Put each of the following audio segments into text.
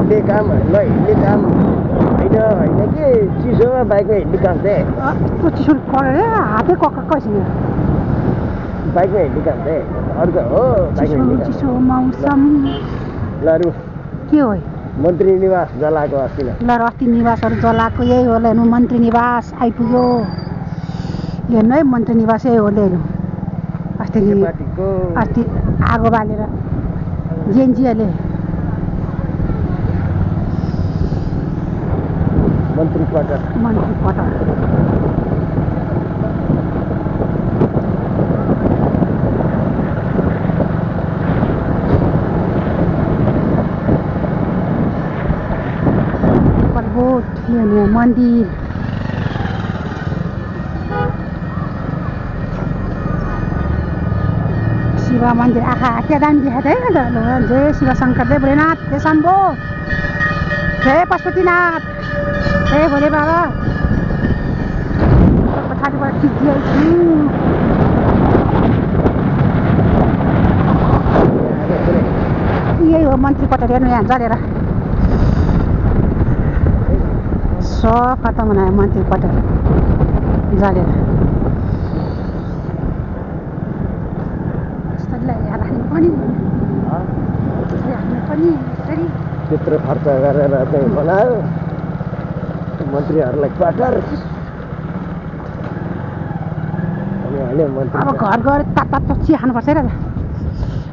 हिँड्ने काम ल हिँड्ने काम होइन कि चिसोमा बाइकमा हिँड्ने काम चाहिँ चिसो परेर हातै कक्कैसँग बाइकमा हिँड्ने काम चाहिँ अर्को हो बाइकमा हिँड्ने काम चिसो मौसम ल अरू के हो मन्त्री निवास जलाएको अस्ति ल अस्ति निवासहरू जलाएको यही हो हेर्नु मन्त्री निवास आइपुग्यो हेर्नु है मन्त्री निवास यही हो हेर्नु अस्ति आगो बालेर जेएनजीहरूले मन्त्री क्वार्टर मन्दिर शिव मन्दिर आँखा क्या दामी देखाएको है जय शिव शङ्कर जय भोलेनाथ जय शम्भो जय पशुपतिनाथ जय भोले बाबा पछाडिबाट खिचिरहेछु यही हो मन्त्री क्वार्टर हेर्नु यहाँ जलेर सब खत्तम बनायो मन्त्री क्वार्टर जलेर त्यत्रो खर्च गरेर चाहिँ बनायो मन्त्रीहरूलाई क्वार्टर अब घर गएर तातो चिया खानुपर्छ है राजा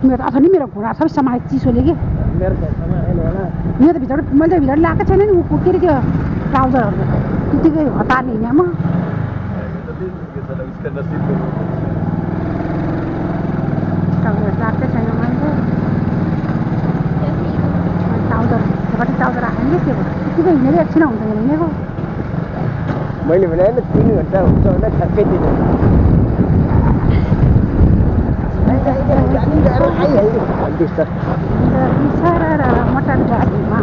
मेरो अथवा नि मेरो घुँडा सबै समाएको चिसोले कि मेरो त भित्र मैले त भित्र ल्याएको छैन नि ऊ के अरे त्यो ट्राउजरहरू त्यतिकै हतार्ने हिँड्ने म ट्राउजर लाग्दै छैन मैले ट्राउजर ट्राउजर आएको नि के त्यतिकै हिँडेर एकछिन हुन्छ हिँडेको मैले भने होइन 3 घन्टा हुन्छ भने ठ्याक्कै दिनु मटन गाडीमा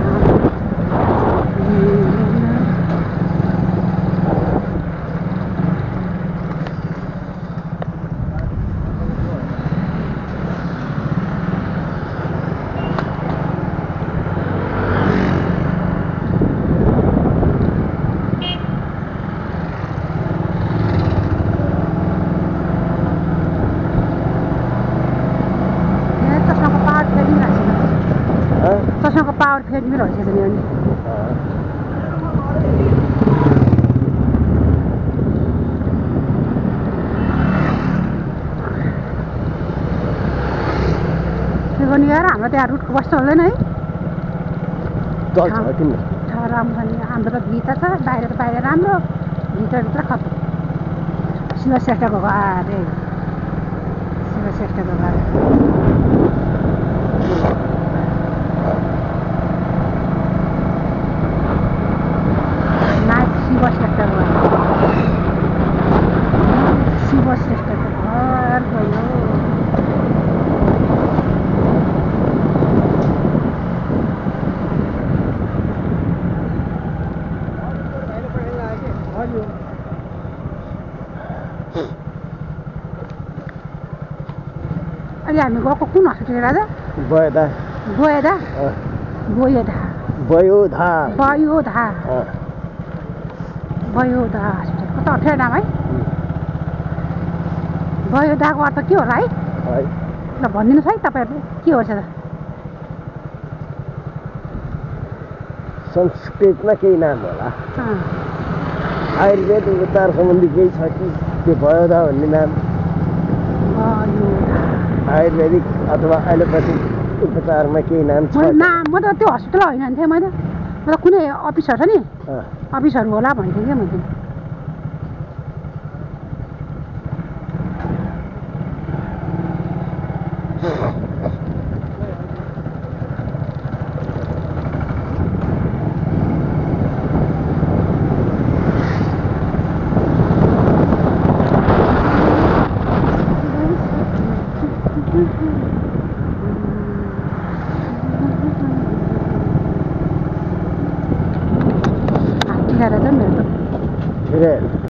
चस्माको पावर फेर्ने रहेछ नि अनि के गर्नु यार हाम्रो त्यहाँ रुटको बस्नु हुँदैन है राम्रो नि हाम्रो त भित्र छ बाहिर त बाहिर राम्रो भित्र खत्तम शिव श्रेष्ठको घर अरे शिव श्रेष्ठको घर शिव श्रेष्ठको घर गयो अहिले हामी गएको कुन हस्पिटल राजा बयोधा हस्पिटल कता अप्ठ्यारो नाम है बयोधाको अर्थ के होला है ल भनिदिनुहोस् है तपाईँहरूले के हो त संस्कृतमा केही नाम होला आयुर्वेद उपचार सम्बन्धी केही छ कि त्यो बयोधा भन्ने नाम आयुर्वेदिक अथवा एलोप्याथिक उपचारमा केही नाम छ म त त्यो हस्पिटल होइन थिएँ मैले म त कुनै अफिसर छ नि अफिसहरू होला भन्थेँ क्या मैले